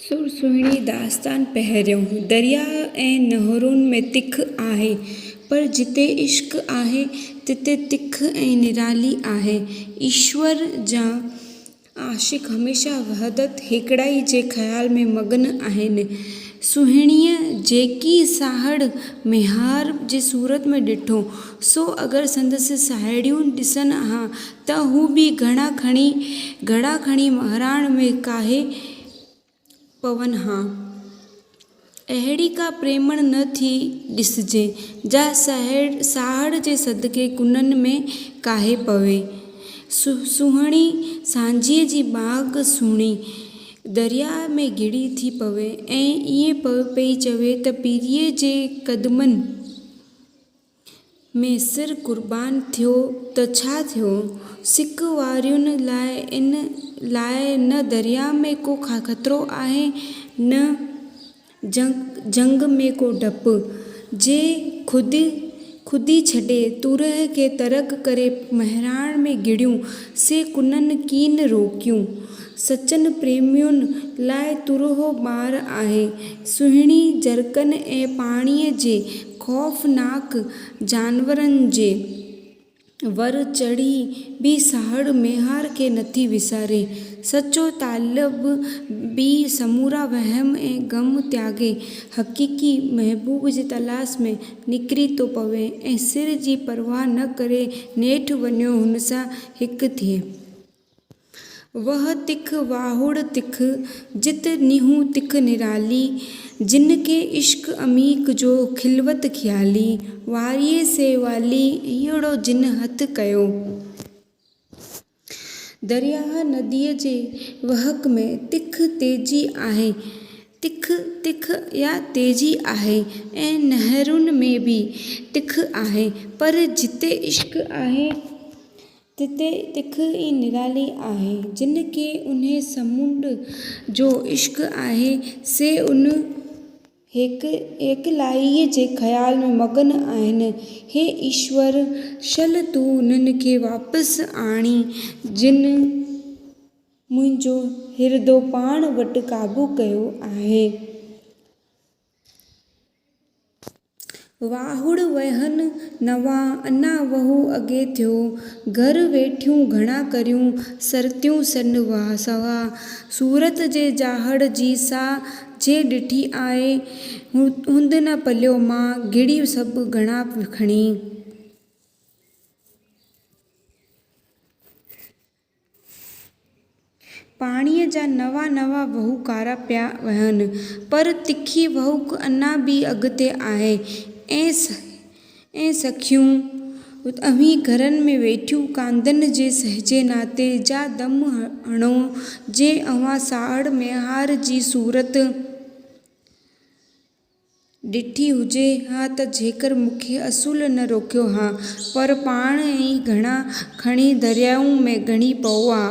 سر سهڻي داستان پهريون، درياهه ۽ نهرن ۾ تک آهي، پر جتي عشق آهي، تتي تک ۽ نرالي آهي. ايشور جا عاشق هميشه وحدت، هيڪڙائي، جي خيال ۾ مگن آهن. سهڻيء جيڪي ساهڙ ميهار جي صورت ۾ ڏٺو، سو اگر سندس ساهيڙيون ڏسن ها ته هو به گهڙا کڻي مهراڻ ۾ ڪاهي پون ها. اهڙي ڪا پريمڻ نه ٿي ڏسجي، جا ساهڙ جي صدقي ڪنن ۾ ڪاهي پوي. سهڻي سانجهيء جي ٻاگهه سهڻي درياء ۾ گهڙي ٿي پوي ۽ ائين پئي چوي ته پيريء جي قدمن ۾ سر قربان ٿيو ته ڇا ٿيو؟ سڪ وارين لاء ان لاء نه درياء ۾ ڪو خطرو آهي نه جهنگ ۾ ڪو ڊپ. جي خودي ڇڏي تورهه کي ترڪ ڪري مهراڻ ۾ گهڙيون، سي ڪنن ڪين روڪيون. سچن پريمين لاء تورهو ٻار آهي. سهڻي جرڪن ۽ پاڻيء جي خوفناڪ جانورن جي ور چڙهي به ساهڙ ميهار کي نٿي وساري. سچو طالب به سمورا وهم ۽ غم تياڳي حقيقي محبوب جي تلاش ۾ نڪري ٿو پوي ۽ سر جي پرواهه نه ڪري نيٺ وڃيو هن سان هڪ ٿئي. وهه تک واهوڙ تک، جت نيهون تک نرالي، جن کي عشق عميق جو خلوت خيالي، واريء سي والي، هينئڙو جن هٿ ڪيو. درياهه نديء جي وهڪ ۾ تک تيزي آهي، تک، تک يا تيزي آهي ۽ نهرن ۾ به تک آهي، پر جتي عشق آهي، تتي تک ئي نرالي آهي. جن کي انهي سمنڊ جو عشق آهي، سي ان هيڪلائيء جي خيال ۾ مگن آهن. هي ايشور! شل تون انهن کي واپس آڻين، جن منهنجو هردو پاڻ وٽ قابو ڪيو آهي. واهڙ وهن نوان، انا وهو اڳي ٿيو. گهر ويٺيون گهڻا ڪريون، سرتيون سن سوا. صورت جي جاهڙ جي، سا جي ڏٺي آء. هوند نه پليو مان، گهڙي سڀ گهڻا کڻي. پاڻيء جا نوان نوان وهوڪارا پيا وهن، پر تکي وهوڪ اڃا به اڳتي آهي. اي سکيون، اوهين گهرن ۾ ويٺيون ڪانڌن جي سهجي ناتي جا دم هڻو، جي اوهان ساهڙ ميهار جي صورت ڏٺي هجي ها ته جيڪر مون کي اصول نه روڪيو ها، پر پاڻ ئي گهڻا کڻي دريائن ۾ ڳڻي پئو ها.